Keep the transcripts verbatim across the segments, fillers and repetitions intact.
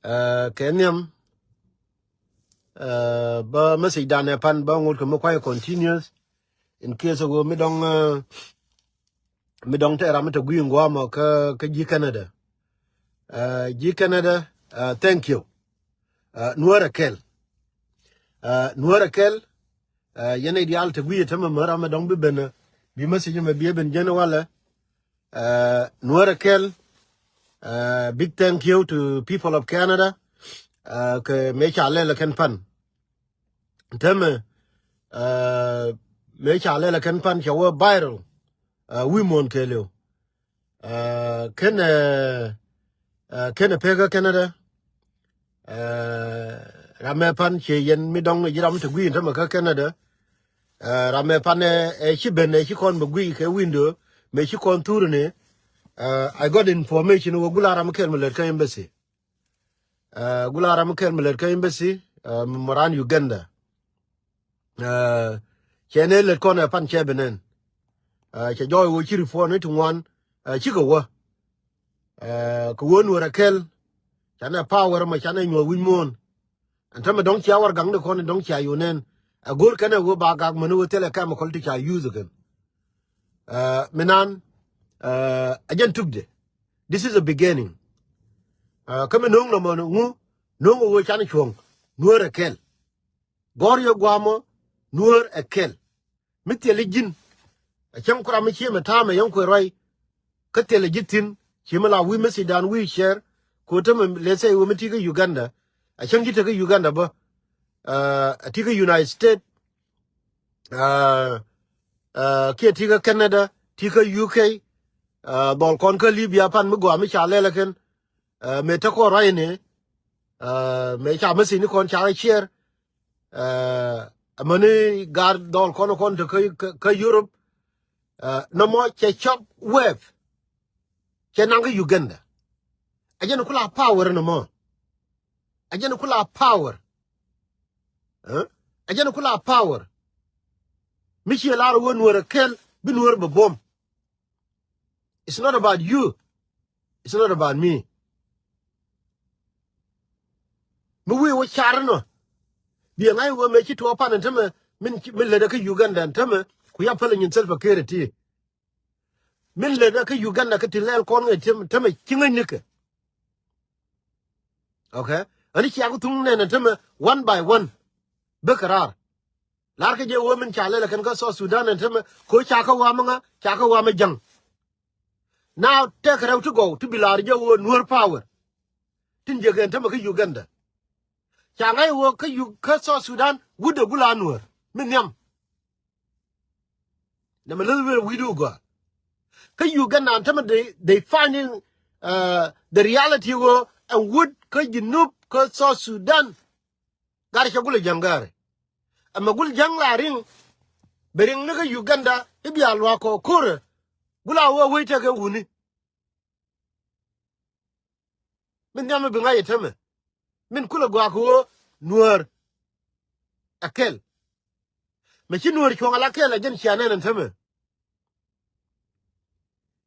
Ɛ, kɛ nhiam, ɛ, bä message danɛ pan bä ŋot kɛ mi kuay continuous. In case ɣöö mi dɔŋ, ɛ, mi dɔŋ te ram mi te gui̱i̱ ŋuamɔ kä, kä ji̱ Canada. Ɛ, ji̱ Canada, ɛ, thank you. Ɛ, Nuäär ɛ kɛl. Ɛ, Nuäär ɛ kɛl. Ɛ, yɛn i̱ diaal te gui̱i̱ ɛ tämɛ mär amɛ dɔ̱ŋ bi ben, ɛ, bi message mɛ bi ɛ ben jɛn walɛ. Ɛ, Nuäär ɛ kɛl. Ɛ, big thank you to people of Canada. Ɛ, kɛ mëë ca lɛl ɛ kɛn pan. Tämɛ, ɛ, mëë ca lɛl ɛ kɛn pan cɛ wä viral. Ɛ, wi̱i̱ muɔ̱ɔ̱n kɛɛliw. Ɛ, kɛn, ɛ, ɛ, kɛn ɛ pek kä Canada. Ɛ, ramɛ pan cie yɛn mi dɔŋ ji̱ ram te gui̱i̱n tämɛ kä Canada. Ɛ, ramɛ pan ɛ, ɛ ci ben ɛ ci kɔn bɛ gui̱i̱ kɛ window mëë ci kɔn thur ni. Ɛ, I got information wä gula ram kɛl mi lät kä embassy. Ɛ, gula ram kɛl mi lät kä embassy, ɛ, mi moran Uganda. Ɛ, cɛ nɛ lät kɔn ɛ pan cɛ bi nɛn. Ɛ, cɛ jɔɔy wä ci report ni ti ŋuan, ɛ, cikɛ wä. Ɛ, kɛ wä Nuäär ɛ kɛl, canɛ power mɔ canɛ nyuɔth wi̱c muɔ̱ɔ̱n. Ɛn tämɛ dɔ̱ŋ cia warɛgakni kɔn dɔ̱ŋ cia yunɛn. Ɛ go̱r kɛn ɛ wä ba gak mäni wä thilɛ chemical ti ca use kɛn. Ɛ, mi nan, ɛ, ɛ jɛn tukdɛ. This is a beginning. Ɛ, kä mi no̱o̱ŋ nɔmɔ ŋu, no̱o̱ŋ ɛ wä can cuɔ̱ŋ, Nuäär ɛ kɛl. Gɔ̱r yɛ gua̱a̱mɔ, Nuäär ɛ kɛl. Mi thilɛ ji̱n. Ɛ cäŋ kuram mi cie mɛ ta̱a̱mɛ yɛn kuɛ ruac. Kä thilɛ ji̱ thi̱n, ci mi la wi̱i̱ mi thidan wi̱i̱ cɛɛr. Ku tämɛ lɛ thɛy wä mi ti kä Uganda. Ɛ cäŋ ji̱ te kä Uganda bä. Ɛ, ɛ ti kä United States. Ɛ, ɛ, kiɛ ti kä Canada, ti kä U K. Ɛ, dhɔl kɔn kä Libya pan mi gɔaa mi ca lɛl ɛ kɛn. Ɛ, mëë te kɔn ruac ni. Ɛ, mëë ca mi thi̱n ni kɔn ca kä cɛɛr. Ɛ, amäni gaat dhɔl kɔn kɔn te kä, kä, kä Europe. Ɛ, nɔmɔ cɛ cɔp wɛp. Cɛ naŋ kä Uganda. Ɛ jɛn kula power nɔmɔ. Ɛ jɛn kula power. Ɛ? Ɛ jɛn kula power. Mi ciɛ lar wä Nuäär ɛ kɛl, bi Nuäär bɛ buɔ̱m. It's not about you. It's not about me. Mi wi̱i̱ wä car inɔ. Biɛ ŋa̱c wä mëë ci tuɔɔk pan in tämɛ, min ci, min lätdä kä Uganda in tämɛ, ku ya päl in nyin Salva Kiir iti. Min lätdä kä Uganda kä ti lɛl kɔn ŋäc tämɛ, tämɛ ci ŋäc nikɛ. Okay? Ani cia ku thuŋ nɛn in tämɛ one by one. Bä kɛ raar. Lar kä jɛ wä min ca lɛl ɛ kɛn kä South Sudan ɛn tämɛ, ko ca kä wamä ŋa, ca kä wamä ja̱ŋ. Now tɛk rɛw ti gɔw ti bi lar jɛ wä Nuäär power. Tin jɛ kɛn tämɛ kä Uganda. Ca ŋa̱c wä kä Yu-, kä South Sudan wut de gula Nuäär. Mi nhiam. Nɛ mi leth wee wi̱i̱du gɔaa. Kä Uganda ɛn tämɛ they, they finding, uh, the reality wä ɛn wut kä Junub kä South Sudan. Gari cɛ gulɛ ja̱ŋ gari. Ɛmɛ gul ja̱ŋ la riŋ. Bɛ riŋ ni kä Uganda i̱ bia luaak kɔ ko̱rɛ. Gula wä wec tekɛ wuni. Min nhiam mi bi ŋa̱c ɛ tämɛ. Min kulɛ gua̱a̱k wä Nuäär. Ɛ kɛl. Mɛ ci Nuäär cuɔ̱ŋ ala kɛl ɛ jɛn cia nɛn ɛn tämɛ.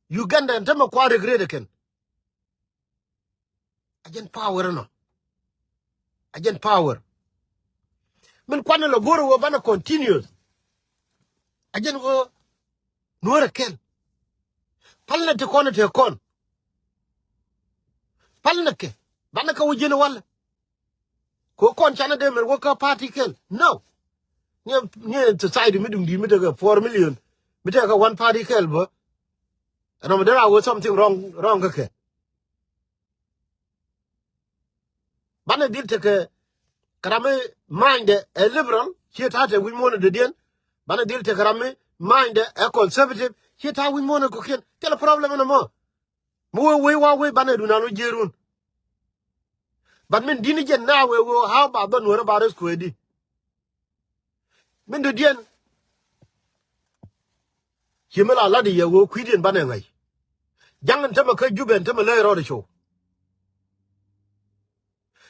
Uganda ɛn tämɛ kua regret ɛ kɛn. A jɛn power ɛnɔ. A jɛn power. Min kuanɛ lɔ go̱r ɛ wä banɛ continuous. A jɛn wä Nuäär ɛ kɛl. Pal nɛ ti kɔn ɛ te kɔn. Pal nɛ kɛ. Banɛ kɛ wä ji̱n walɛ. Ko kɔn canɛ dee mɛr wä kä party kɛl. No. Ni, ni society mi duŋ di̱i̱t mi tekɛ four million. Mi tekɛ one party kɛl bä. Ɛnɔ mi dee ra wä something wrong, wrong kä kɛ. Banɛ dhil tekɛ kɛ ram mi mind ɛ liberal, ciɛ ta̱a̱ te wi̱c muɔ̱ɔ̱n ɛ dödiɛn. Banɛ dhil tekɛ ram mi mind ɛ conservative, ciɛ ta̱a̱ wi̱c muɔ̱ɔ̱n ɛ kɔ̱kiɛn. Thilɛ problem ɛnɔ mɔ. Mi wee wee wa wee banɛ dunan wä jiërun. But min di̱n jɛ na wee wee how about the Nuäär ba rest kuɛ di. Min dödiɛn. Ci mi la lat yɛ wee kui̱diɛn banɛ ŋa̱c. Ja̱ŋ ɛn tämɛ kä Jubɛ ɛn tämɛ lɛ rɔɔd co.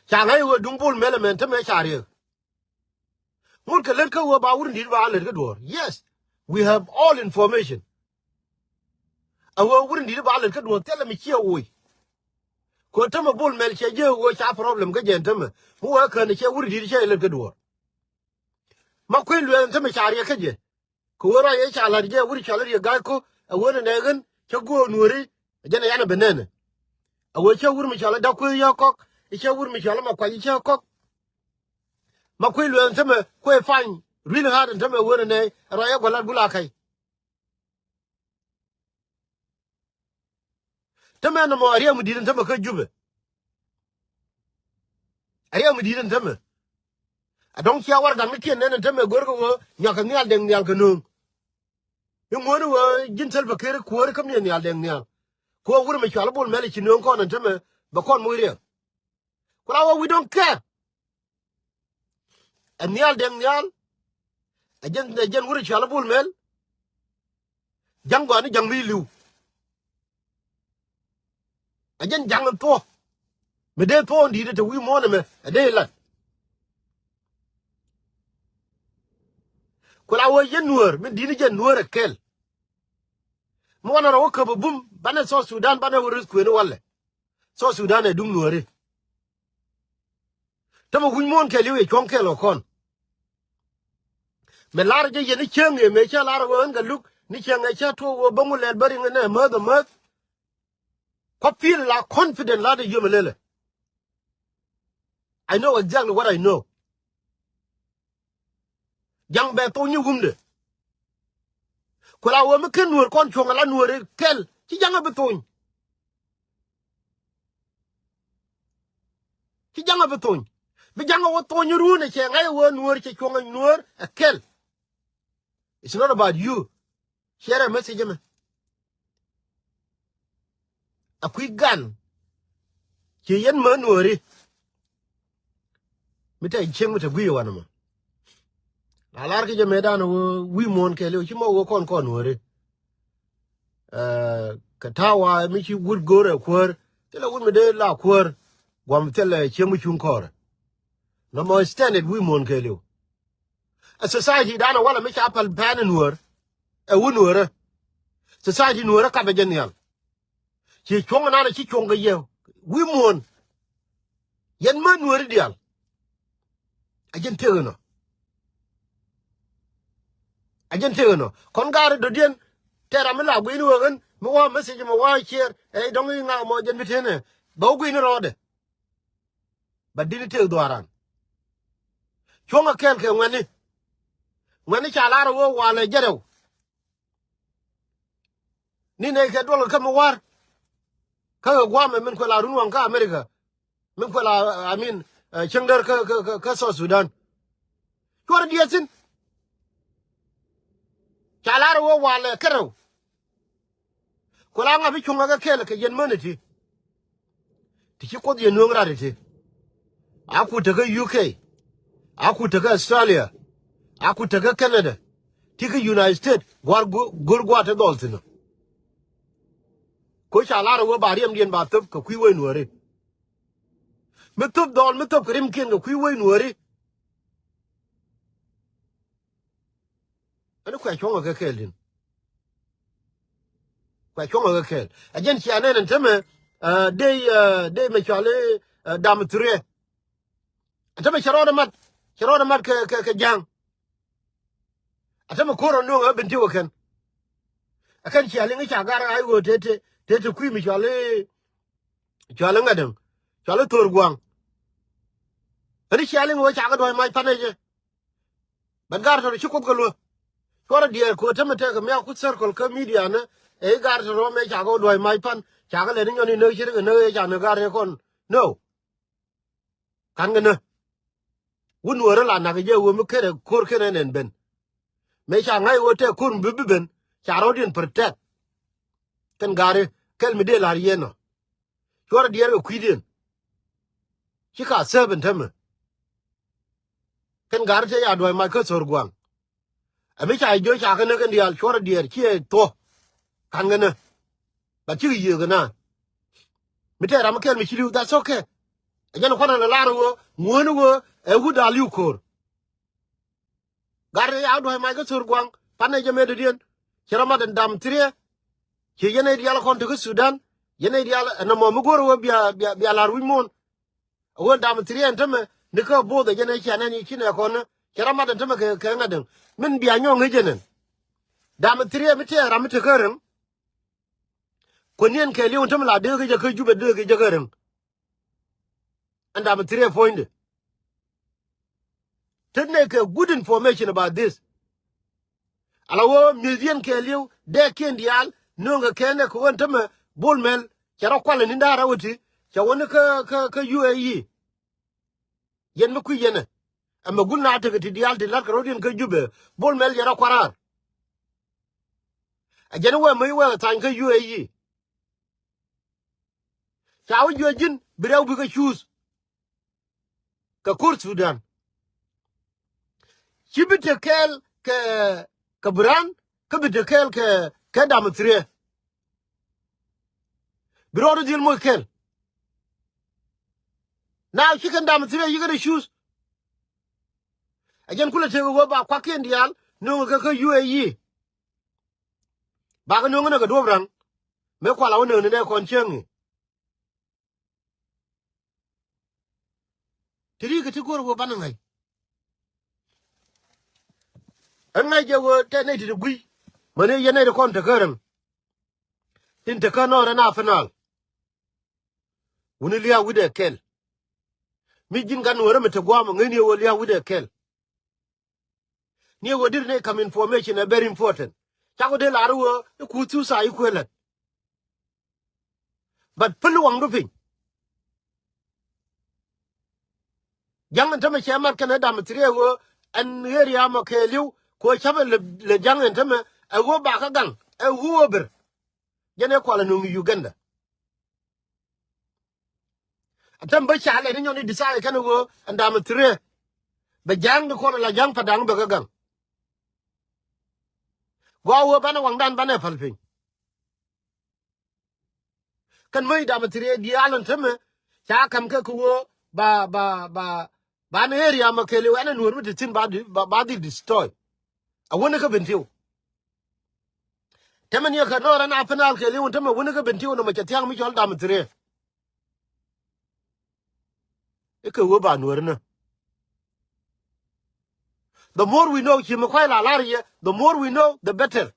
Ca ŋa̱c wee duŋ bul mɛlɛ mɛn tämɛ ca riek. Ŋut kɛ lät kä wee ba wur in di̱t ba lät kä duɔ̱ɔ̱r. Yes, we have all information. A wee wur in di̱t ba lät kä duɔ̱ɔ̱r thilɛ mi ciɛ woc. Kɛ tämɛ Bol Mɛl cɛ jiɛ ɣöö ca problem kä jɛ ɛn tämɛ. Mi wee kän cɛ wur di̱t cɛ ilät kä duɔ̱ɔ̱r. Ma kui̱ luɛɛl ɛn tämɛ ca riɛk kä jɛ. Kɛ ɣöö ruac ëë ca la̱t jɛ wur cɔal i̱ Riek Gai Kok ɛ ɣöö nɛ nɛ ɣän cä go̱o̱r Nuääri. Ɛ jɛn ɛ yan ɛ ben nɛnɛ. Ɛ ɣöö cä wur mi cɔal i̱ Dak Kueth yɛ kɔk, i̱ cä wur mi cɔal i̱ Makuac i̱ cä kɔk. Ma kui̱ luɛɛl ɛn tämɛ kuɛ pany really hard ɛn tämɛ ɣöö nɛ nɛ ruac ɛ gua̱l lat gula ka̱y. Tämɛ nɔmɔ a riɛm mi di̱t ɛn tämɛ kä Jubɛ. A riɛm mi di̱t ɛn tämɛ. A dɔ̱ŋ cia warɛgak ni tiɛn nɛn ɛn tämɛ go̱rkɛ ɣöö nyuakɛ nhial dɛŋ nhial kɛ nööŋ. I̱ ŋuäni ɣöö ji̱n Salva Kiir kuääri kä mi̱eth nhial dɛŋ nhial. Kuäär wur mi cɔal i̱ Bol Mɛl i̱ ci nööŋ kɔn ɛn tämɛ bɛ kɔn moc riɛk. Ku la wä, we don't care. Ɛ nhial dɛŋ nhial. Ɛ jɛn, ɛ jɛn wur cɔal i̱ Bol Mɛl. Ja̱ŋ gɔaa ni ja̱ŋ mi li̱w. Ɛ jɛn ja̱ŋ in thuɔ̱k. Mi dee thuɔ̱k in di̱i̱t ɛ te wi̱i̱ muɔ̱ɔ̱n ɛmɛ ɛ dee ilat. Ku la wä yɛn Nuäär mi di̱t ni jɛn Nuäär ɛ kɛl. Mi wanɛ rɔ wä käp ɛ bum banɛ South Sudan banɛ wä risk kuëni walɛ. South Sudan ɛ duŋ Nuääri. Tämɛ wi̱c muɔ̱ɔ̱n kɛɛliw yɛ cuɔ̱ŋ kɛɛl ɔ kɔn. Mɛ lar jɛ yɛn ni cieŋ yɛ mɛ cä lar ɣöö ɣän kɛ luk ni cieŋ ɛ cä tuɔɔk ɣöö bäŋ wä lɛl bä riŋ ɛnɛ mäth ɛ mäth. Kua̱ pi̱i̱l la confident la dee yom ɛ lelɛ. I know exactly what I know. Ja̱ŋ bɛ thony i̱ wumdɛ. Ku la wee mi ken Nuäär kɔn cuɔ̱ŋ ala Nuäär kɛl ci ja̱ŋ a bi thony. Ci ja̱ŋ a bi thony. Bi ja̱ŋ a wä thony run ɛ cɛ ŋa̱c a wee Nuäär cɛ cuɔ̱ŋ a Nuäär a kɛl. It's not about you. Share a message mɛ. A kui̱ gan ci yɛn mä Nuääri. Mi te cieŋ mi te gui̱i̱ wanɛ mɔ. La lar ki jɛ mëëdan wä wi̱i̱ muɔ̱ɔ̱n kɛɛliw ci mɔ wä kɔn kɔn Nuääri. Ɛ, kɛ ta̱a̱ wa mi ci wut go̱o̱rɛ kuäär thilɛ wut mi dee la kuäär. Guam thilɛ cieŋ mi cuŋ kɔɔrɛ. Nɔmɔ standard wi̱i̱ muɔ̱ɔ̱n kɛɛliw. Ɛ society danɛ walɛ mi ca päl pɛn ɛ Nuäär. Ɛ wä Nuäärä. Society Nuäärä kapɛ jɛ nhial. Ci cuɔ̱ŋ ɛnan ci cuɔ̱ŋ kɛ yɛ wi̱i̱ muɔ̱ɔ̱n. Yɛn mä Nuääri diaal. A jɛn tëk ɛnɔ. A jɛn tëk ɛnɔ kɔn gaari dɔ̱diɛn. Tɛɛr ram mi la gui̱ni wä ɣän mi wä message mɛ wä share ɛ dɔ̱ŋ i̱ ŋa mɔ jɛn bi tënɛ. Bɛ wä gui̱ni rɔɔdɛ. Bɛ di̱t ni tëk dhuaaran. Cuɔ̱ŋ a kɛɛl kɛ ŋuɛ̈tni. Ŋuɛ̈tni ca lar a wä walɛ jɛ rɛw. Ni nɛy kɛ duɔl kä mi wa̱r. Kä kɛ gua̱a̱mɛ min kuɛ la run waŋ kä America. Min kuɛ la, I mean, ɛ, cieŋ däär kä, kä, kä, kä South Sudan. Cuɔr diɛɛthin. Ca lar wä walɛ kärɛw. Ku la ŋa̱p i̱ cuŋä kɛ kɛl kɛ yɛn män iti. Ti ci Kuoth yɛ nuäŋ rat iti. A ku tekä U K. A ku tekä Australia. A ku tekä Canada. Ti kä United States gua̱r go̱r gua̱r te dhɔl thi̱n. Ko ca lar wä ba riɛmdiɛn ba thöp kɛ kui̱ wec Nuääri. Mi thöp dhɔl mi thöp kɛ rimkiɛn kɛ kui̱ wec Nuääri. Ɛn kuɛ cuɔ̱ŋ ɛ kɛ kɛɛl din. Kuɛ cuɔ̱ŋ ɛ kɛ kɛɛl. Ɛ jɛn cia nɛn ɛn tämɛ, ɛ, dee, ɛ, dee mɛ cuali, ɛ, dam thuriɛ. Ɛn tämɛ cɛ rɔɔdɛ mat, cɛ rɔɔdɛ mat kɛ, kɛ, kɛ ja̱a̱ŋ. Ɛ tämɛ ko̱r ɛ nuɔ̱ŋ ɛ ben ti wä kɛn. Ɛ kɛn cia liŋ i̱ ca gar ɣa̱c ɣöö te, te, te, te kui̱ mi cuali, cuali ŋa̱t ɛŋ. Cuali thor gua̱a̱ŋ. Ɛn i̱ cia liŋ ɣöö ca kɛ duɔ̱c mac panɛ jɛ. Bɛn gar tɔr ci Kuoth kɛ luä. Cuɔrɛ diɛɛr ko̱ tämɛ tɛk kɛ miak ku circle kä media ni. Ɛ i̱ gar tɔr wä mëë cakɛ wä duɔ̱c mac pan cakɛ lɛ ni nyɔn i̱ näk ci rik ɛ näk ëë ca näk gar ni kɔn. No. Ka̱n kɛ nä. Wun wä rä la nak jɛ wä mi kerɛ ko̱r kenɛ nɛn ben. Mëë ca ŋa̱c wä tɛk ko̱r mi bi bi ben ca rɔ̱diɛn protect. Kɛn gari kɛl mi dee la̱r yɛn nɔ. Cuɔrɛ diɛɛr kɛ kui̱diɛn. Ci ka thäp in tämɛ. Kɛn gari te ya duɔ̱c mac kä thor gua̱a̱ŋ. Ɛ mi ca jiö ca kɛ näk kɛn diaal cuɔrɛ diɛɛr ci ɛ thuɔ. Ka̱n kɛ nä. Ba cikɛ yiëë kɛ na. Mi tɛɛr ram mi kɛl mi ci li̱w, that's okay. Ɛ jɛn kuanɛ lɛ lar ɣöö ŋuäni ɣöö ɛ wut da̱a̱ li̱w ko̱r. Gat rɛy a duɔ̱c mac kä thor gua̱a̱ŋ panɛ jɛ mëë dɔ̱diɛn. Ci rɔ mat ɛn dam thiriɛ. Ci yɛn ɛ diaal kɔn tekä Sudan. Yɛn nɛy diaal ɛn ɛmɔ mi go̱o̱r ɣöö bia, bia, bia la̱r wi̱c muɔ̱ɔ̱n. Ɣöö Dam Three ɛn tämɛ ni kä bo̱o̱th ɛ jɛn ɛ ciɛ nɛn i̱ ci nɛ kɔn ni cɛ ram mat ɛn tämɛ kɛ, kɛ ŋa̱t däŋ. Min bia nyɔk ŋäc ɛn ɛn. Dam Three mi tɛɛr ram mi te kä reŋ. Kuäniɛn kɛɛliw ɛn tämɛ la dee kɛ jɛ kä Jubɛ dee kɛ jɛ kä reŋ. Ɛn Dam Three puɔ̱nydɛ. Te nɛ kɛ good information about this. Ala wä mi̱eth yɛn kɛɛliw dee kiɛn diaal nööŋ kɛ kɛn ɛ kɛ ɣöö ɛn tämɛ Bol Mel cɛ rɔ kual ɛ ni̱n da̱a̱r ɛ wä ti cɛ wä ni kä, kä, kä U A E. Yɛn mi kui̱ yɛn ɛ ɛmɛ gul na tekɛ ti diaal ti la̱t kɛ ro̱diɛn kä Jubɛ. Bol Mel cɛ rɔ kua̱r raar. Ɛ jɛn wee mäc wee thany kä U A E. Ca wä juɛ ji̱n bi rɛw bikɛ cuuth kɛ ko̱r Thudan. Ci bi te kɛɛl kɛ, kɛ Biran kä bi te kɛɛl kɛ, kɛ Dam Three. Bi rɔɔdu dhil moc kɛɛl. Na ci kɛn Dam Three yi kɛn ɛ cuuth. Ɛ jɛn kulɛ tek ɛ wee ba kuakiɛn diaal nööŋ kɛ, kä U A E. Bakɛ nööŋ ni kɛ duɔ̱p raŋ mëë kual a wä nööŋ ni nɛ kɔn cieŋ i̱. Ti ri kɛ ti go̱o̱r wä banɛ ŋa̱c. Ɛn ŋa̱c jɛ wä tɛ nɛy ti ti gui̱ mäni yɛn nɛy ti kɔn te kä reŋ. Tin te kä nɔɔrɛ na Upper Nile. Wuni lia̱a̱ wi̱cdɛ kɛl. Mi ji̱n gat nuɔ̱ɔ̱rä mi te gua̱a̱mɔ ŋäcni ɛ wä lia̱a̱ wi̱cdɛ kɛl. Ni ɛ wä dir ni kam information ɛ very important. Cak wä dee lar wä i̱ kuth thu thaa i̱ kuëë lät. But päl waŋdu piny. Ja̱ŋ ɛn tämɛ cɛ mat kɛnɛ Dam Three ɛ wä ɛn area mɔ kɛɛliw kɛ wä ca̱pɛ lɛ, lɛ ja̱ŋ ɛn tämɛ ɛ wä bakä gaŋ ɛ wä wä ber. Jɛn ɛ kualɛ nuŋ Uganda. Atäm bä ca lɛ ni nyɔn i̱ decide kɛn ɣöö ɛn Dam Three. Bɛ ja̱a̱ŋ di kɔn ala ja̱a̱ŋ Padaŋ bɛ kä gaŋ. Gɔaa ɣöö banɛ waŋdan banɛ päl piny. Kɛn mäc Dam Three diaal ɛn tämɛ ca ka̱m kɛ kɛ ɣöö ba, ba, ba, banɛ area mɛ kɛɛliw ɛn ɛ nuɔ̱ɔ̱r mi te thi̱n ba di, ba, ba dhil destroy. A wäni kä Bentiu. Tämɛ ni ɛ kɛ nɔɔr ɛn Upper Nile kɛɛliw ɛn tämɛ wäni kä Bentiu nɔmɔ cɛ thia̱a̱ŋ mi cɔl Dam Three. I̱ kɛ wee ba nuɔ̱ɔ̱r inä. The more we know, ci mi kuay la lar yɛ, the more we know, the better.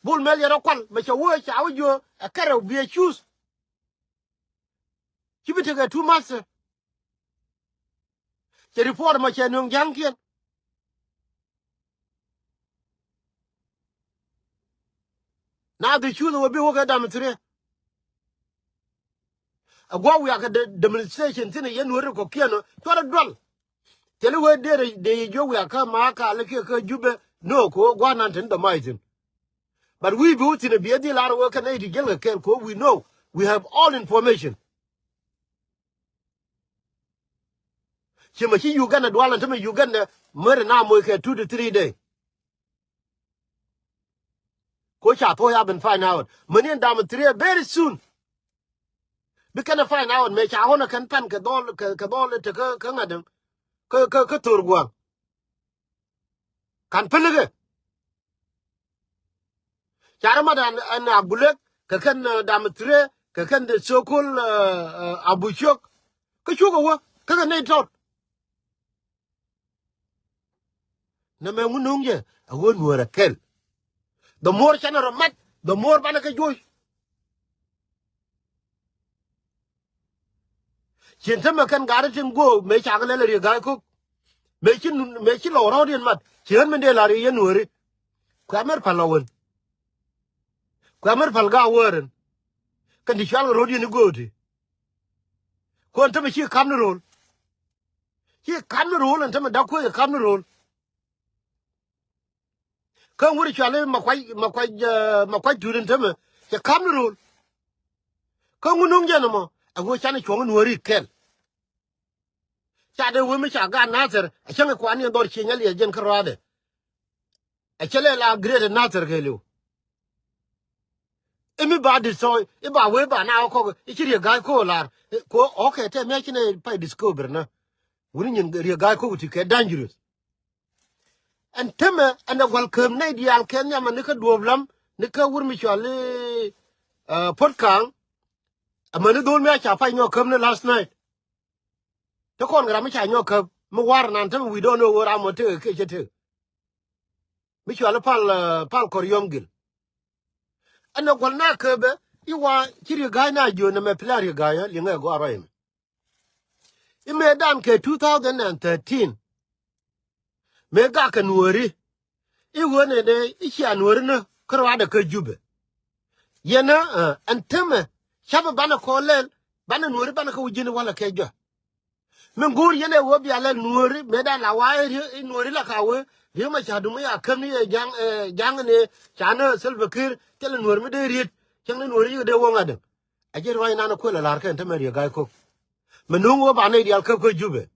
Bol Mel yɛ rɔ kual mɛ cɛ wee ca wä jiö ɛ kɛrɛ bi ɛ cuth. Ci bi tekɛ two months. Cɛ report mɔ cɛ nöŋ ja̱ŋkiɛn. Na dhi cuth wä bi wä kɛ Dam Three. A guɔ wiak kɛ de-, demonstration thin a yɛn wä ri kɔ kiɛn wä cuɔr a dual. Thil wä derɛ de yɛ jiö wiak kä ma ka lɛ kiɛ kä Jubɛ. No, kɛ wä gua̱n nan tin dɔ̱ ma ithin. But wi̱i̱ bi wä thin a bi a dhil lar wä kɛ nɛy ti jiɛl kɛ kɛɛl kɛ wä, we know, we have all information. Ci mɛ ci Uganda dual ɛn tämɛ Uganda mɛri na moc kɛ two to three day. Ko ca thok ya ben find out. Mäni ɛn Dam Three very soon. Bi kɛn ɛ find out mɛ ca ɣɔn ɛ kɛn pan kɛ dhɔl, kɛ, kɛ dhɔl te kä, kä ŋa̱t däŋ. Kä, kä, kä thor gua̱a̱ŋ. Kan pälikɛ. Carɛ mat ɛn, ɛn Agulek, kɛ kɛn, eh, Dam Three, kɛ kɛn the so-called, eh, eh, Abu Cok. Kä cuk ɛ wä, kä kɛ nɛy tɔt. Nɛ mɛ ŋun nuŋ jɛ, ɛ wä nuɔ̱ɔ̱r ɛ kɛl. The more canɛ rɔ mat, the more banɛ kɛ juɔ̱c. Cin tämɛ kɛn gari tin guɔ mëë cakɛ lɛl riek ga̱a̱c ko̱k. Mëë ci nun, mëë ci lɔw rɔ̱ɔ̱diɛn mat ci ɣän min dee la riek yɛn nuɔ̱ɔ̱ri. Kuɛ mɛr pal lɔ wen. Kuɛ mɛr pal ga̱a̱ wäärän. Kɛn ti cual kɛ rɔ̱ɔ̱diɛn i̱ gööti. Kuɔn tämɛ ci kam ni ro̱o̱l. Ci kam ni ro̱o̱l ɛn tämɛ dak kuec ɛ kam ni ro̱o̱l. Kä ŋut cuali Makuac, Makuac, eh, Makuac Tut in tämɛ cɛ kam ni ro̱o̱l. Kä ŋut nuŋ jɛn ɛmɔ ɛ ɣöö canɛ cuɔ̱ŋ in wä rik kɛl. Ca dee wee mi ca gaat Nathir a cäŋ ɛ kuan ni ɛ dhɔr cie nyal yɛ jɛn kä ruaadɛ. Ɛ cɛ lɛ la great Nathir kɛ liw. I̱ mi ba destroy i̱ ba wee ba na ɣä kɔk i̱ ci riek ga̱a̱c ko̱o̱k lar. Ko ɔkɛ tɛ mi a ci nɛ pay discover na. Wuni nyin riek ga̱a̱c ko̱o̱k ti kɛ dangerous. Ɛn tämɛ ɛn ɛ gua̱l kääm nɛy diaal kɛ nhiam ɛn ni kä duɔ̱ɔ̱p lam ni kä wur mi cual i̱, eh, Puɔt Kaŋ. Amäni dhol mi a ca pay nyɔk käp ni last night. Te kɔn kɛ ram mi ca nyɔk käp mi war nan te mi we don't know wä ram mɔ te kɛ cɛ te. Mi cual i̱ Pal, eh, Pal Kɔr Yɔm Gil. Ɛn ɛ gua̱l na käpɛ i̱ wa ci Riek Ga̱a̱c na jiön ɛmɛ pila Riek Ga̱a̱c ɛ liŋɛ gɔaa ruac ɛmɛ. I̱ mëëdan kɛ two thousand and thirteen. Mëë gakɛ Nuääri i̱ ɣöö nɛnɛ i̱ cia Nuääri ni kä ruaadɛ kä Jubɛ. Yɛn ɛ ɛn temɛ capɛ banɛ kɔn lɛl banɛ Nuääri banɛ kä wi̱c ji̱n walɛ kɛ jɔak. Min go̱o̱r yɛn ɛ ɣöö bia lɛl Nuääri mëëdan la wa i̱ Nuääri la ka wee Riek Macar dum i̱ a käm ni ɛ ja̱ŋ, ɛ ja̱ŋ ni ca ni Salva Kiir thilɛ Nuääri mi dee riet cäŋ ni Nuääri yik dee wäŋ adäŋ. A ji̱ ruac nan kuël a la̱r kɛn te mɛ Riek Ga̱a̱c Kok. Mɛ nuŋ wä ba nɛy diaal käp kä Jubɛ.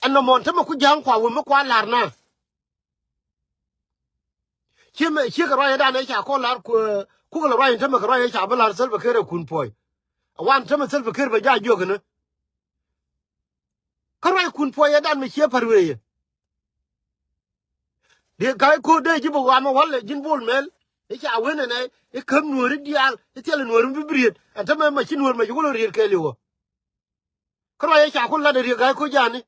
Ɛn nɔmɔ ɛn te mɛ ku ja̱a̱ŋ kua wä mi kua la̱r na. Ci mɛ ci kɛ ruac ɛ dan ɛ ca kɔn la̱r ku, kukɛ lɛ ruac ɛn te mɛ kɛ ruac ɛ ca bi la̱r Salva Kiir ɛ kun puɔ̱c. Wan te mɛ Salva Kiir bɛ ja̱ jiök ɛn. Kä ruac kun puɔ̱c ɛ dan mɛ ciɛ pär wee yɛ. Riek Ga̱a̱c Kok dee ji̱ bi ɣam ɛ wal ji̱n Bol Mel. I̱ ca wen ɛnɛ i̱ käm Nuääri diaal i̱ thilɛ Nuääri mi bi riet ɛn te mɛ mɛ ci Nuääri mɛ ci wä lɔ riet kɛɛliw ɔ. Kä ruac ɛ ca ku lat ɛ Riek Ga̱a̱c Kok ja̱a̱ni.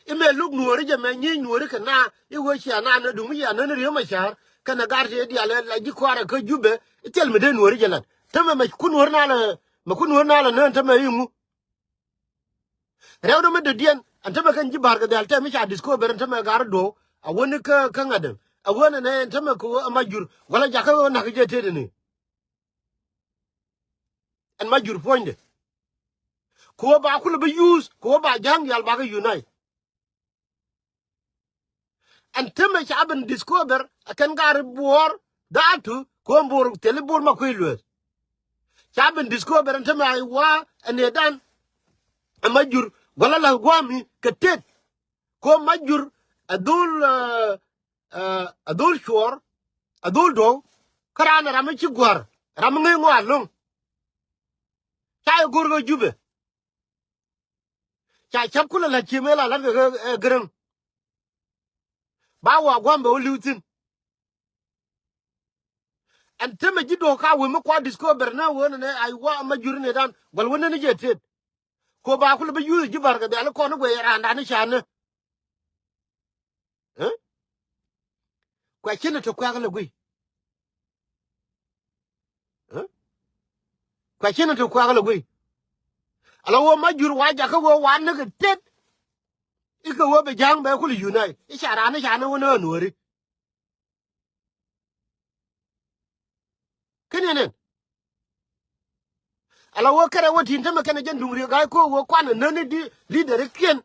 I̱ mɛ luk Nuääri jɛ mɛ nyiec Nuääri kɛ na i̱ wee cia na ni duŋ i̱ cia ni ni Riek Macar kɛnɛ gar ti diaal ɛ la ji̱ kuaarɛ kä Jubɛ i̱ thil mi dee Nuääri jɛ lat te mɛ mɛ ku Nuääri na lɛ mɛ ku Nuääri na lɛ ni ɛn te mɛ i̱ ŋu. Rɛwdɛ mi dɔ̱diɛn ɛn tämɛ kɛn ji̱ ba̱r kɛ dhɛl tɛm mi ca discover ɛn tämɛ gar duɔ̱w. A wäni kä kä ŋa̱t ɛn a wän ɛn ɛn tämɛ kɛ ɣöö ɛ Majur wala jakä ɣöö na̱k jɛ tet ɛni. Ɛn Majur puɔ̱nydɛ kɛ ɣöö ba kulɛ bi use kɛ ɣöö ba ja̱ŋ diaal bakɛ unite. Ɛn temɛ ca ben discover ɛ kɛn gari buɔɔr daatu ko̱o̱m bo̱o̱r thil i̱ bo̱o̱r ma kui̱ lueeth. Ca ben discover ɛn temɛ a wa ɛ nɛɛdan ɛ Majur gua̱l a la̱th gua̱a̱mi kɛ tet. Ko̱o̱m Majur ɛ dhol, ɛ, ɛ, ɛ dhol cuɔɔr ɛ dhol duɔ̱w. Kä raan ɛ ram mi ci gua̱r ram mi ŋäc ŋɔak lo̱ŋ. Ca yɛ go̱r kɛ Jubɛ. Ca ca̱p kulɛ la̱t ciëmɛ la la̱t kɛ kɛ, ɛ, Gäräŋ. Ba wa gua̱a̱m bɛ wä li̱w thi̱n. Ɛn temɛ ji̱ duɔ̱k ka wee mi kua discover nä wee nɛ nɛ a wa Majur nɛɛdan gua̱l wä nɛn jɛ tet. Ko ba kulɛ bi yuth ji̱ ba̱r kɛ dhial kɔn i̱ guɛ yɛ raandan i̱ ca nä. Ɛ? Kuɛ cinɛ ti kuɛk lɛ guiy. Ɛ? Kuɛ cinɛ ti kuɛk lɛ guiy. Ala wä Majur wa jakä wä wa näk tet. Ikɛ wä bɛ ja̱a̱ŋ bɛ kulɛ unite i̱ ca raan i̱ ca nä wä nä Nuääri. Kä ni nɛn ala wä kɛrɛ wä tin tämɛ kɛn jɛn duŋ Riek Ga̱a̱c Kok wä kuan nä ni di leader ikiɛn.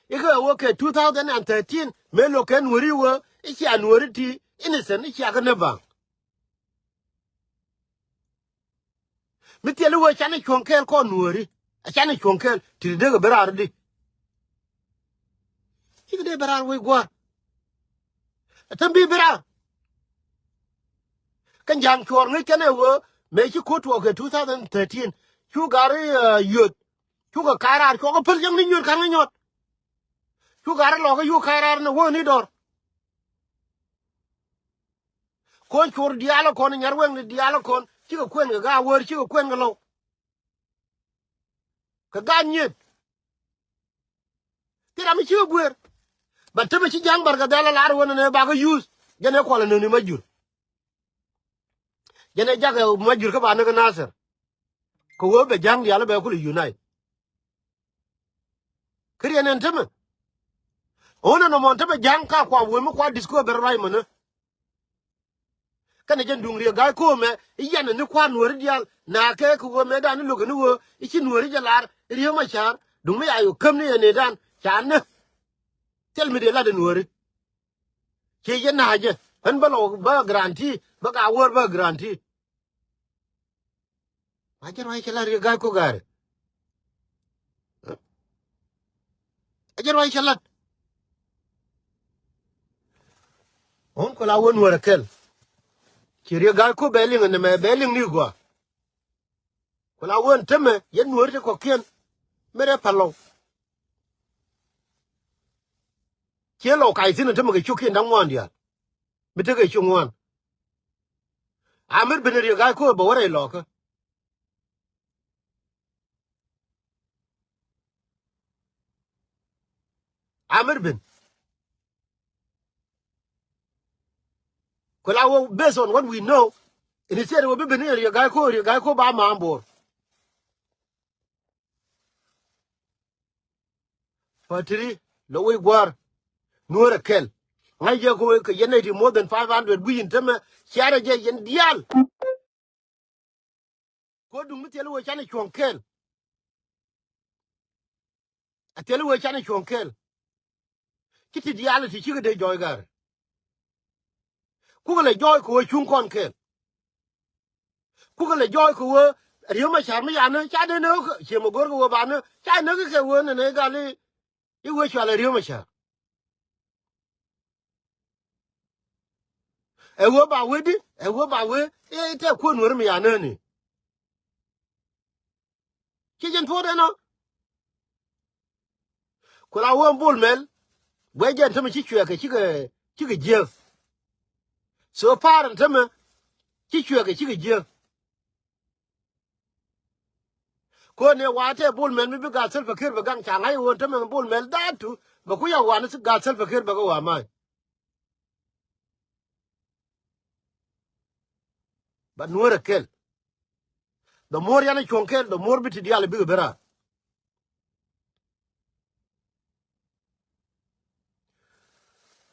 Ikɛ wä kɛ two thousand and thirteen mëë lo̱k kɛ Nuääri wä i̱ cia Nuääri ti innocent i̱ cia kɛ ni baŋ. Mi thil i̱ wee canɛ cuɔ̱ŋ kɛɛl kɔn Nuääri a canɛ cuɔ̱ŋ kɛɛl ti dee kɛ bi raar di. Cikɛ dee bi raar wec gua̱a̱r. Ɛ täm bi bi raar. Kä ja̱a̱ŋ cuɔɔr ŋäc kɛn ɛ wee mëë ci ko̱t tuɔɔk kɛ two thousand thirteen cu gari, ɛ, yio̱t. Cukɛ ka̱a̱c raar cuɔk ɛ päl cäŋ ni nyuɔ̱t ka̱n ŋä nyuɔ̱t. Cu gari lɔɔk kä yuk ka̱a̱c raar ni wee ni dɔr. Kɔn cor diaal kɔn nyar weŋ ni diaal kɔn cikɛ kuɛn kɛ ga̱a̱ wär cikɛ kuɛn kɛ lɔw. Kɛ ga̱a̱ nyiet. Thil ram mi cikɛ guer. But tämɛ ci ja̱ŋ bar kɛ dhɛl a lar wän ni bakɛ yuth jɛn ɛ kual ni ni Majur. Jɛn ɛ jakɛ Majur kä ba ni kä Nasir. Kɛ wee bɛ ja̱ŋ diaal bɛ kulɛ unite. Kä riɛn ɛn tämɛ. Ɣän ɛn nɔmɔ ɛn tämɛ ja̱ŋ ka kua wee mi kua discover ruac mänä. Kɛnɛ jɛn duŋ Riek Ga̱a̱c Kok mɛ i̱ yɛn ɛn ni kua̱r Nuääri diaal na kɛ kɛ wee mɛ dan ni lo̱k ɛn ni wee i̱ ci Nuääri jɛ lar i̱ Riek Macar duŋ mi ya yo̱ käm ni ɛn ni dan ca nä. Thil mi dee lat ɛ Nuääri. Ci yɛ na̱a̱cɛ ɣän bä lɔ bä guarantee bä ka wäär bä guarantee. Wa jɛ ruac cɛ lat Riek Ga̱a̱c Kok ga̱a̱ri. A jɛ ruac cɛ lat. Ɣän ku la wä Nuäär ɛ kɛl. Ci Riek Ga̱a̱c Kok bɛ liŋ ɛn ɛmɛ bɛ liŋ ni gɔaa. Ku la wä ɛn tämɛ yɛn Nuäär ti kɔ̱kiɛn. Mëë rɛ pal lɔw. Ciɛ lɔ kac thi̱n ɛ tämɛ kɛ cio̱k kiɛn da̱ŋ ŋuan diaal. Mi tekɛ cio̱k ŋuan. Amir bin Riek Gai Kok bɛ wä rɛy lɔkä. Amir bin. Ku la wä, based on what we know, instead wä bi bin Riek Gai Kok, Riek Gai Kok ba ma̱a̱m Bor. Patiri, lɔ wec gua̱a̱r. Nuäär ɛ kɛl. Ŋa̱c jɛ kɛ wec kɛ yɛn nɛy ti more than five hundred gui̱c in tämɛ, ciarɛ jɛ yɛn diaal. Ko duŋ mi thil wee canɛ cuɔ̱ŋ kɛɛl. A thil wee canɛ cuɔ̱ŋ kɛɛl. Ci ti diaal ti cikɛ dee jɔɔy gäär. Kukɛ lɛ jɔɔy kɛ wee cuŋ kɔn kɛɛl. Kukɛ lɛ jɔɔy kɛ wee Riek Machar mi yanɛ ca dee näk, ciɛ mɛ go̱r kɛ wee banɛ ca näk kɛ wee nɛnɛ gal i̱, i̱ wee cual Riek Machar. Ɛ wee ba wee di, ɛ wee ba wee, ɛ tɛ kuäär Nuäär mi ya nääni. Ci jɛn tuɔɔt ɛnɔ. Ku la wee Bol Mel, wee jɛn tämɛ ci cuɛɛkɛ cikɛ, cikɛ jiääk. So far ɛn tämɛ ci cuɛɛkɛ cikɛ jiääk. Kɔn ɛ wa tɛ Bol Mel mi bi gaat Salva Kiir bɛ gaŋ ca ŋa̱c ɣöö tämɛ Bol Mel dhaatu bɛ kui̱ a wan gaat Salva Kiir bɛ kɛ wa ma̱a̱ny. But Nuäär ɛ kɛl. The more yanɛ cuɔ̱ŋ kɛl, the more bi ti diaal bikɛ ben raar.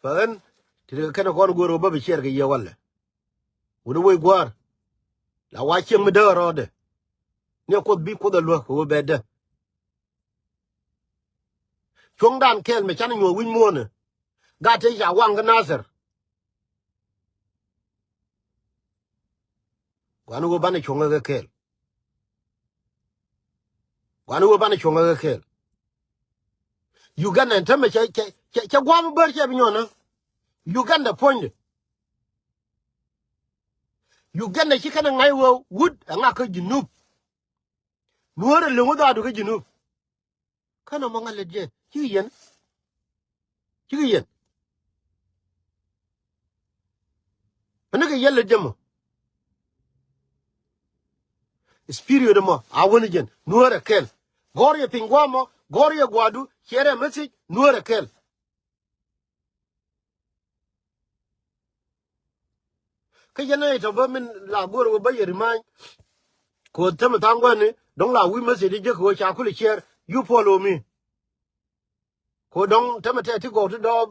Fa ɣän ti ri kɛ kɛn kɔn go̱o̱r ɣöö bä bi ciɛɛr kɛ yɛ walɛ. Wuni wec gua̱a̱r. La wa cieŋ mi däk rɔɔdɛ. Ni Kuoth bi Kuoth ɛ luäk kɛ ɣöö bɛ däk. Cuɔ̱ŋdan kɛɛl mɛ canɛ nyuɔ̱th wi̱c muɔ̱ɔ̱nɛ. Gat tëë ca waŋ kä Nathir. Gua̱n ɣöö banɛ cuɔ̱ŋ ɛ kɛ kɛɛl. Gua̱n ɣöö banɛ cuɔ̱ŋ ɛ kɛ kɛɛl. Uganda ɛn tämɛ cɛ, cɛ, cɛ, cɛ gua̱a̱m bär cɛ bi nyɔn ɛ. Uganda puɔ̱nydɛ. Uganda ci kɛn ɛ ŋa̱c ɣöö wut ɛ ŋa̱k kä Junub. Nuäär ɛ liŋ wä dhaadu kä Junub. Känɛ mɔ ŋa̱ lät jɛ cikɛ yɛn. Cikɛ yɛn. Ɛn ni kɛ yɛn lät jɛ mɔ. Spirit mɔ a wän jɛn Nuäär ɛ kɛl. Gɔ̱r yɛ piny gua̱a̱mɔ, gɔ̱r yɛ gua̱a̱du, ciɛrɛ message Nuäär ɛ kɛl. Kä yɛn ɛ tɔ bä min la go̱o̱r wä bä yɛ remind. Kɛ wä tämɛ tha̱a̱ŋ guäni dɔ̱ŋ la wi̱i̱ message jek kɛ wä ca kulɛ share, you follow me. Kɛ wä dɔ̱ŋ tämɛ tɛ ti gɔw ti dɔɔp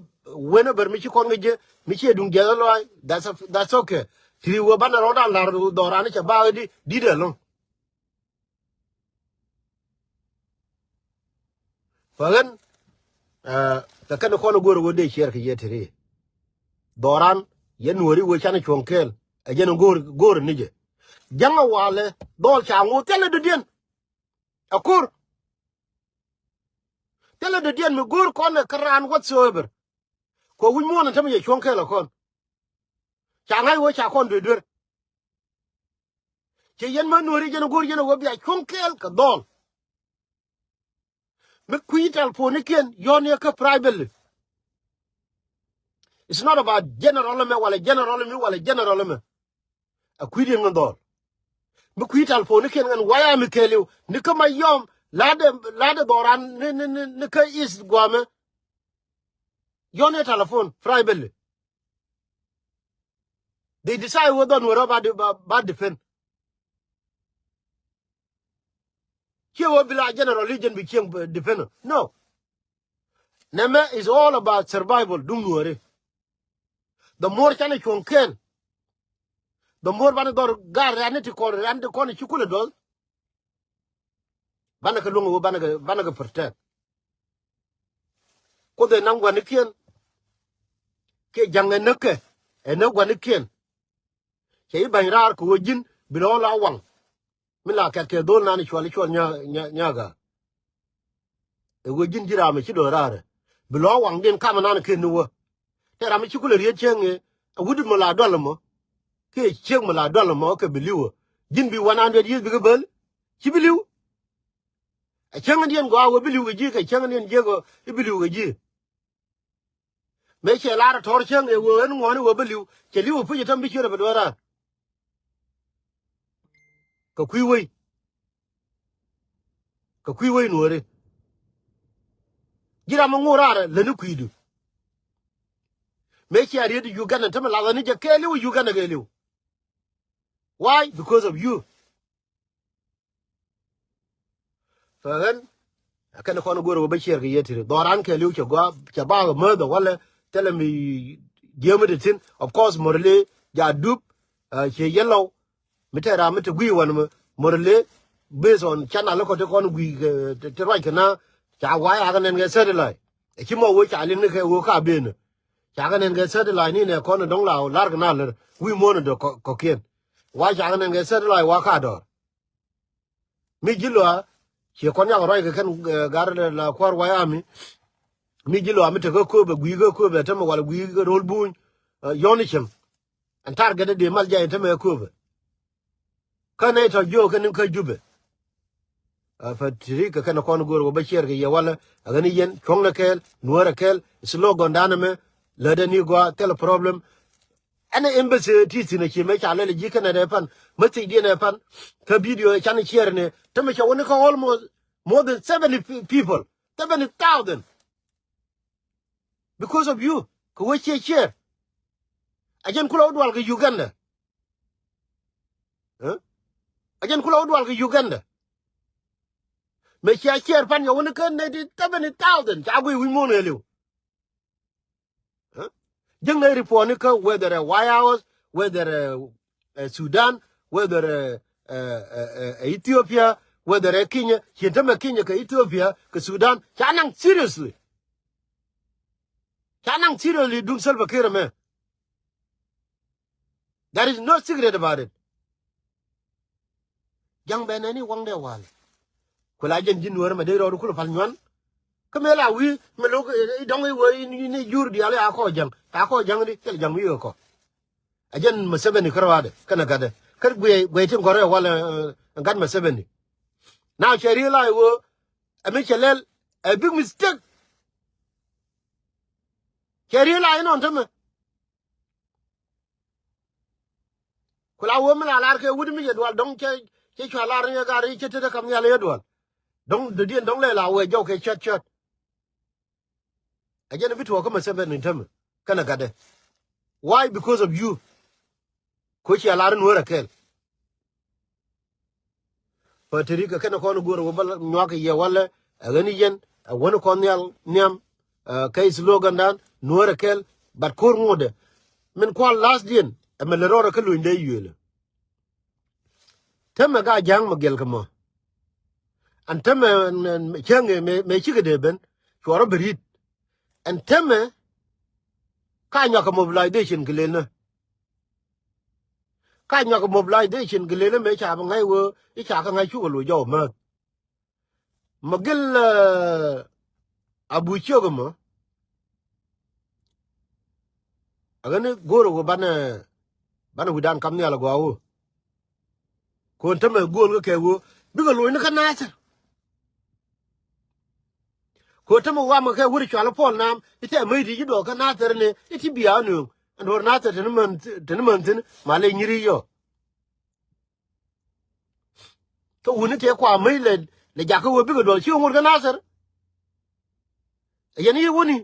wen ɛ bär mi ci kɔn kɛ jek mi ci ɛ duŋ jiɛth ɛ lɔaac. That's a, that's okay. Ti ri wä banɛ rɔɔdan la̱r dhɔran cɛ baak di di̱t ɛlɔ̱ŋ. Fa ɣän, eh, kɛ kɛn kɔn go̱o̱r ɣöö dee ciɛɛr kɛ yɛ teri. Dhɔran yɛn Nuääri wee canɛ cuɔ̱ŋ kɛɛl ɛ jɛn go̱o̱r, go̱o̱r ni jɛ. Ja̱ŋ ɛ walɛ dhɔl ca ŋo̱o̱th thilɛ dɔ̱diɛn. Ɛ ko̱r. Thilɛ dɔ̱diɛn mi go̱o̱r kɔn ɛ kä raan whatsoever. Kɛ wi̱c muɔ̱ɔ̱n ɛ tämɛ yɛ cuɔ̱ŋ kɛɛl ɛ kɔn. Ca ŋa̱c wee ca kɔn duer duer. Cɛ yɛn män Nuääri jɛn go̱o̱r yɛn ɛ wä bia cuɔ̱ŋ kɛɛl kɛ dhɔl. Mi kui̱ talponikiɛn yɔ̱ɔ̱n yɛ kä privately. It's not about general ɛmɛ walɛ general ɛmɛ walɛ general ɛmɛ. A kui̱diɛn ŋän dhɔl. Mi kui̱ talponikiɛn ŋän waya mi kɛɛliw ni kä ma yɔm ladɛ, ladɛ dhɔran ni, ni, ni, ni kä is guamɛ. Yɔ̱ɔ̱n yɛ talpon privately. They decide whether Nuäärä ba, ba, ba defend. Ciɛ wä bi la general legion bi cieŋ, eh, defend. No. Nɛmɛ is all about survival duŋ Nuääri. The more canɛ cuɔ̱ŋ kɛɛl. The more banɛ dhɔr gar rɛ̈ni ti kɔn, rɛ̈ni ti kɔn ci kulɛ duɔth. Banɛ kɛ luäŋ wä banɛ kɛ, banɛ kɛ protect. Kuoth ɛ naŋ gua̱nikiɛn. Kiɛ ja̱ŋ ɛ näk kɛ ɛ näk gua̱nikiɛn. Cɛ i̱ ba̱ny raar kɛ ɣöö ji̱n bi lɔ la waŋ. Mi la kɛt kɛ dhol nan cual i̱ cual nya, nya, nyaga. Ɛ ɣöö ji̱n ji̱ ram mi ci dɔ̱ raarɛ bi lɔ waŋ diɛn kam nan ken ni wä. Tɛ ram mi ci kulɛ riet cieŋ ɛ wut mɔ la dual mɔ. Kiɛ cieŋ mɔ la dual mɔ kɛ bi li̱w ɛ ji̱n bi one hundred years bikɛ bäl. Ci bi li̱w. Ɛ cäŋ diɛn gɔaa wä bi li̱w kɛ ji̱ kɛ cäŋ diɛn jiäk ɛ bi li̱w kɛ ji̱. Mëë cɛ lar tɔr cäŋ ɛ wee ɣän ŋuɔ̱ni wee bä li̱w. Cɛ li̱w ɛ puc ɛ täm bi ciöt ɛ bɛ dueer raar. Kɛ kui̱ wei. Kɛ kui̱ wei nuɔ̱ɔ̱ri. Ji̱ ram mi ŋuur raar ɛ lätni kui̱du. Mëë cia riet Uganda tämɛ lathani jɛ kɛɛliw Uganda kɛɛliw. Why? Because of you. Fɛ ɣän ɛ kɛn kɔn go̱o̱r wä bä ciɛɛr kɛ yɛ tiri dhɔran kɛɛliw cɛ gɔaa cɛ ba kɛ määth ɛ walɛ thilɛ mi jiämi ti thi̱n. Of course Murle ja dup. Ciɛ yɛn lɔw mi tɛɛr ram mi te gui̱i̱ wan mi Murle based on channel kɔ ti kɔn gui̱i̱ ti ruac kɛ na ca wa̱a̱ yakɛ nɛn kɛ satellite. Ɛ ci mɔ wee ca li̱n ni kɛ wee ka benä. Ca kɛ nɛn kɛ satellite ni nɛ kɔn dɔ̱ŋ la lar kɛ na lär wi̱i̱ muɔ̱n dɔ kɔkiɛn. Wa ca kɛ nɛn kɛ satellite wa ka dɔr. Mi ji̱ lɔa ciɛ kɔn yak ruac kɛ kɛn gar la kua̱r wayami. Mi ji̱ lɔa mi te kä kööbɛ gui̱i̱ kä kööbɛ tämɛ wal gui̱i̱ kä ro̱l buny. Yɔ̱n i̱ cäŋ ɛn target dee mal jay ɛn tämɛ kä kööbɛ. Kä nɛy tɔ̱ jiök kɛn in kä Jubɛ. Ɛ, Patrick kɛ kɛn kɔn go̱o̱r kɔ bä ciɛɛr kɛ yɛ walɛ ɛ ɣän i̱ yɛn cuɔ̱ŋnɛ kɛɛl nuäärɛ kɛɛl. Slogan danɛ mɛ lätdɛ ni gɔaa thil problem. Ɛn ɛ embassy ti thi̱n ɛ ci mɛ ca lɛl ɛ ji̱ kɛn ɛ dee pan message diɛn ɛ pan. Kä video ɛ can ciɛɛr ni tämɛ cɛ wä ni kä almost more than seventy pe- people, seventy thousand. Because of you kɛ wä ciɛ ciɛɛr. A jɛn kulɛ wä dual kɛ Uganda. Ɛ jɛn kulɛ wä dual kɛ Uganda. Mëë cia ciɛɛr pan yɛ wä ni kä nɛy ti seventy thousand ca guiy wi̱c muɔ̱ɔ̱n ɣɛliw. Jiäknɛ report ni kä whether ɛ White House, whether ɛ Sudan, whether ɛ Ethiopia, whether ɛ Kenya. Cieŋ tämɛ Kenya kɛ Ethiopia kɛ Sudan ca naŋ seriously. Ca naŋ seriously duŋ Salva Kiir ɛmɛ. There is no secret about it. Ja̱ŋ bɛ nɛni waŋdɛ wal. Ku la jɛn ji̱n nuäär mɛ dee rɔɔdu kulɛ pal nyuan. Kä mëë la wi̱i̱ mɛ lo̱k i̱ dɔ̱ŋ i̱ wee i̱ ni jur diaal i̱ a kɔ ja̱ŋ a kɔ ja̱ŋ di thil ja̱ŋ mi i̱ kɔ. A jɛn mɛ Museveni kärɔaadɛ kɛnɛ gatdɛ kä guiɛ guiɛ tin gɔrɛ wal. Gat mɛ Museveni. Now cɛ realize wee ɛ mi cɛ lɛl a big mistake. Cɛ realize inɔn tämɛ. Ku la wee mi la lar kɛ wut mi yɛ dual dɔ̱ŋ cɛ cɛ cua lar ni yɛ gar i̱ cɛ tetdä kam nhial yɛ dual. Dɔ̱ŋ dɔ̱diɛn dɔ̱ŋ lɛ la wee jɔw kɛ cɔt cɔt. A jɛn bi tuɔɔk kä Museveni tämɛ kɛnɛ gatdɛ. Why? Because of you. Ko cia lar nuäär a kɛl. Patrick kɛ kɛn kɔn go̱o̱r wä bä nyuak yɛ walɛ ɛ ɣän yɛn ɛ wän kɔn nhial nhiam. Kɛ slogan dan nuäär a kɛl. But ko̱r ŋotdɛ min kual last diɛn ɛ mɛ lɛ rɔɔr ɛ kä luny dee yuëlä. Tämɛ ka ja̱a̱ŋ mɛ gɛl kɛ mɔ. Ɛn tämɛ cäŋ mɛ cikɛ dee ben cuɔrä bɛ ri̱t. Ɛn tämɛ ka nyuak kɛ mobilization kɛ lelnä. Ka nyuak kɛ mobilization kɛ lelnä mëë ca bi ŋa̱c wee i̱ ca kɛ ŋa̱c cukɛ loc jɔw määth. Mɛ gil a buc ciök ɛmɔ. Ɛ ɣän i̱ go̱o̱rä wee banɛ banɛ wi̱dan kam nhial agɔaa wee. Ko̱n tämɛ go̱o̱l kä kɛ wee bikɛ lo̱cni kä Nathir. Ko̱n tämɛ wamɛ kɛ wee cual i̱ Puɔl Naam i̱ tɛ mäc ti ji̱ duɔk kä Nathir ni i̱ ti bia ni ɣöŋ. Ɛn duɔ̱r Nathir teni män teni män thi̱n ma lɛ nyiri yɔ. Kä wuni tëë kua mäc lɛ lɛ jakä wee bikɛ duɔl ci ŋot kä Nathir. Ɛ yɛn i̱ wuni.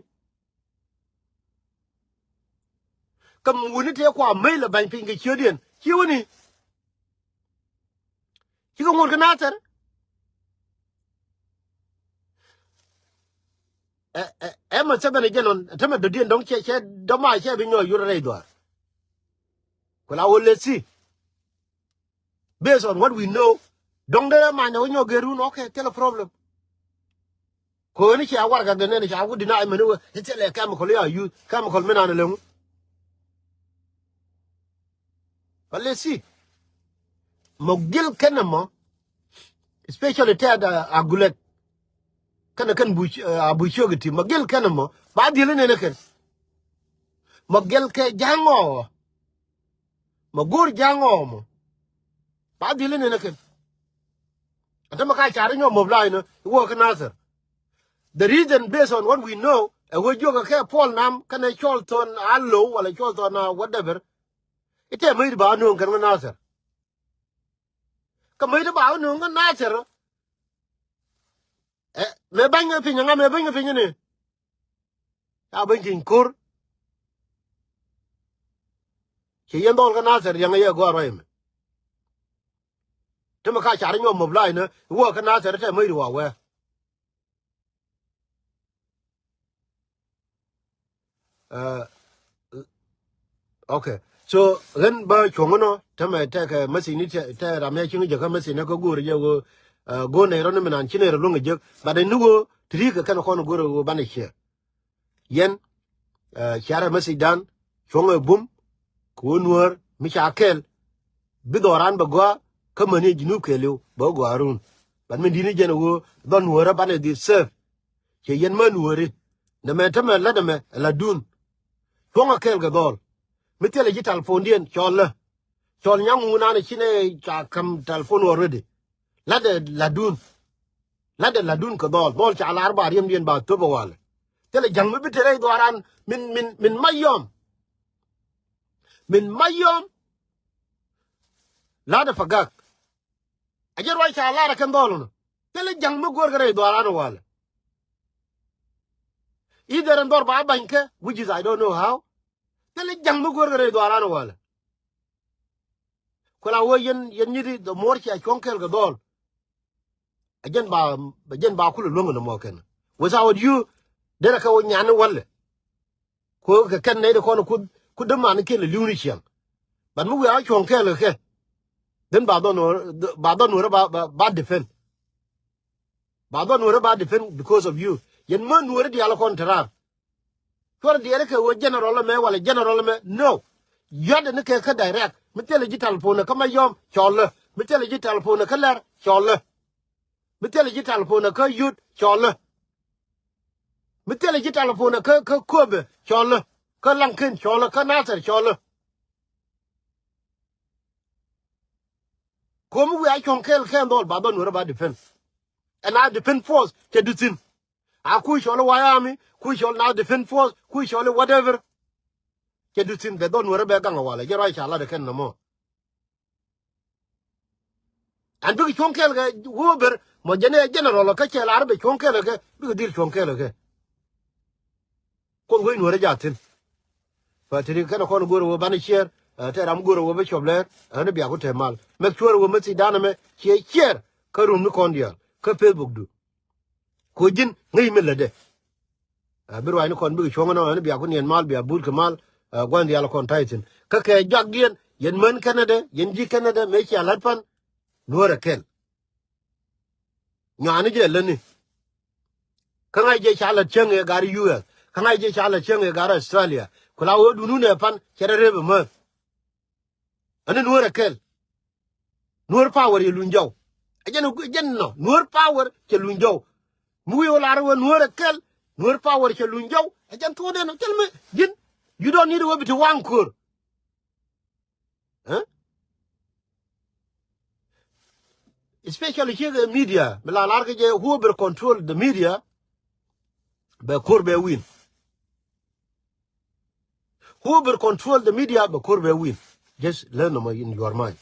Kä wuni tëë kua mäc lɛ ba̱ny piny kɛ ciötdiɛn ci wuni. Cikɛ ŋot kä Nathir. Ɛ ɛ ɛ mɛ thɛbɛn ɛ jɛn ɣän tämɛ dɔ̱diɛn dɔ̱ŋ cɛ cɛ dɔ̱ma cɛ bi nyɔɔc yur rɛy dhuaar. Ku la wä lɛ thi. Based on what we know, dɔ̱ŋ derɛ manyɛ wä nyɔk gɛr run, okay, thilɛ problem. Kɛ ɣän i̱ cia warɛgak dee nɛn i̱ ca wä deny mɛn i̱ wee i̱ thilɛ chemical i̱ a use chemical mi nan ileŋ. But let's see. Mɔ gil kɛn ɛmɔ, especially tɛt a gulɛk. Kɛn ɛ kɛn buc a buc ciök iti mɔ gil kɛn ɛmɔ ba dhil inɛn ɛ kɛn. Mɔ gil kɛ ja̱ŋ ɔ. Mɛ go̱o̱r ja̱a̱ŋ ɔ mɔ. Ba dhil inɛn ɛ kɛn. Ɛn tämɛ ka car inyɔ mobilized ni iwä kä Nathir. The reason based on what we know, Ɛ wee jiök ɛ kɛ Paul Nam kɛnɛ Cɔl Thɔn Alo wala Cɔl Thɔn a whatever. Itɛ mäc ti ba wä nööŋ kɛn kä Nathir. Kä mäc ti ba wä nööŋ kä Nathir. Ɛ, mëë bäny kä piny, ŋa mëë bäny kä piny ni? Ca bäny kiny ko̱r. Ci yɛn dhɔl kä Nathir riɛŋ yɛ gɔaa ruac ɛmɛ. Ti mi ka car nyɔk mobilize ni wä kä Nathir tɛ mäc ri wa wee. Ɛ, okay. So ɣän bä cuɔ̱ŋ inɔ tämɛ tɛkɛ message ni tɛ, tɛ ram ya cieŋ jɛ kä message ni kä go̱o̱r jɛ wä, ɛ, go̱o̱r nɛy rɔ ni mi naan ci nɛy rɔ luäŋ ɛ jek. But ni wä ti ri kɛ kɛn kɔn go̱o̱r wä banɛ ciɛ. Yɛn, ɛ, ciarɛ message dan cuɔ̱ŋ ɛ bum kɛ wä nuäär mi ca kɛl. Bi dhɔran bɛ gɔaa kä mäni ɛ Junub kɛɛliw bɛ gɔaa run. But min di̱t ni jɛn ɛ wä dhɔn nuäärä banɛ dhil safe. Ciɛ yɛn mä nuääri. Nɛmɛ tämɛ la̱t ɛmɛ ɛ la̱tdun. Cuɔ̱ŋ ɛ kɛɛl kɛ dhɔl. Mi thilɛ ji̱ telephone diɛn cɔl lä. Cɔl nyaŋ ŋun an ɛ ci nɛ ca ka̱m telephone already. La̱tdɛ la̱tdun. La̱tdɛ la̱tdun kɛ dhɔl. Dhɔl ca lar ba riɛmdiɛn ba thöp ɛ walɛ. Thilɛ ja̱ŋ mi bi te rɛy dhɔran min, min, min Mayɔm. Min Mayɔm. La̱tdɛ Pagak. A jɛ ruac ca lar ɛ kɛn dhɔl nɔ. Thilɛ ja̱ŋ mi go̱o̱r kɛ rɛy dhɔran ɛ walɛ. Either ɛn dhɔr ba ba̱ny kɛ, which is I don't know how. Thilɛ ja̱ŋ mi go̱o̱r kɛ rɛy dhɔran ɛ walɛ. Ku la wä yɛn, yɛn nyiti, the more cia cuɔ̱ŋ kɛɛl kɛ dhɔl. A jɛn ba, a jɛn ba kulɛ luäŋ ni mɔ kɛn. Without you, derɛ kɛ wä nyan ni walɛ. Ku kɛ kɛn nɛy ti kɔn ku, ku däman kɛl li̱w ni ciɛŋ. But mi wiaa cuɔ̱ŋ kɛɛl kɛ kɛ. Then ba dhɔn nuɔr, ba dhɔn nuɔr ba, ba, ba defend. Ba dhɔn nuɔr ba defend because of you. Yɛn mä nuɔr diaal kɔn te raar. Cuɔr diɛɛr kɛ wä general mɛ wala general mɛ. No. Yuat ni kɛ kä direct. Mi thilɛ ji̱ telephone kä Mayɔm cɔl lä. Mi thilɛ ji̱ telephone kä Lɛr cɔl lä. Mi thilɛ ji̱ telephone kä Yut cɔl lä. Mi thilɛ ji̱ telephone kä, kä Köpɛ cɔl lä. Kä Laŋkɛn cɔl lä. Kä Nathir cɔl lä. Ko̱mi wiaa cuɔ̱ŋ kɛɛl kɛn dhɔl ba dhɔn nuɔr ba defend. Ɛn a defend force cɛ du thi̱n. A kuc cɔl i̱ White Army, kuc cɔl na defend force, kuc cɔl i̱ whatever. Cɛ du thi̱n bɛ dhɔn nuɔrä bɛ gaŋ a walɛ jɛ ruac ca lat ɛ kɛn nɔmɔ. Ɛn bikɛ cuɔ̱ŋ kɛɛl kɛ wä ber mɔ jɛn ɛ general kä cɛ lar bɛ cuɔ̱ŋ kɛɛl kɛ bikɛ dhil cuɔ̱ŋ kɛɛl kɛ. Kuoth wec nuɔrä jathin. Fa ti ri kɛn kɔn go̱o̱r wä banɛ share, ɛ, tɛ ram go̱o̱r wä bä cɔp lɛɛr, ɛ, ni bia ku te mal. Make sure wä message dan ɛmɛ ciɛ share kä room ni kɔn diaal kä Facebook du. Ko ji̱n ŋäc mi lätdɛ. Ɛ, bi ruacni kɔn bikɛ cuɔ̱ŋ ɛnɔ, ɛ, ni bia ku niɛn mal, bia but kɛ mal, ɛ, gua̱n diaal kɔn ta̱y thi̱n. Kä kɛ juakdiɛn, yɛn män Canada, yɛn ji̱ Canada, mëë cia la̱t pan, nuɔ̱ɔ̱rɛ kɛl. Nyuani jɛ lätni. Kä ŋa̱c jɛ ca la̱t cäŋ ɛ gar U S. Kä ŋa̱c jɛ ca la̱t cäŋ ɛ gar Australia. Ku la ɣöö dunun ɛ pan, cɛ rɛ rep ɛ mäth. Ɛn nuɔ̱ɔ̱rɛ kɛl. Nuɔ̱ɔ̱r power yɛ luny jɔw. Ɛ jɛn, ɛ jɛn nɔ. Nuɔ̱ɔ̱r power cɛ luny jɔw. Mi wi̱i̱ wä lar wä nuɔ̱ɔ̱rɛ kɛl. Nuɔ̱ɔ̱r power cɛ luny jɔw. Ɛ jɛn thuɔ̱ɔ̱dɛn ɔ. Thil mi ji̱n. You don't need wä bi ti waŋ ko̱r. Huh? Especially here the media. Mi la lar kɛ jɛ whoever control the media. Bɛ ko̱r bɛ win. Whoever control the media bɛ ko̱r bɛ win. Just learn nɔmɔ in your mind.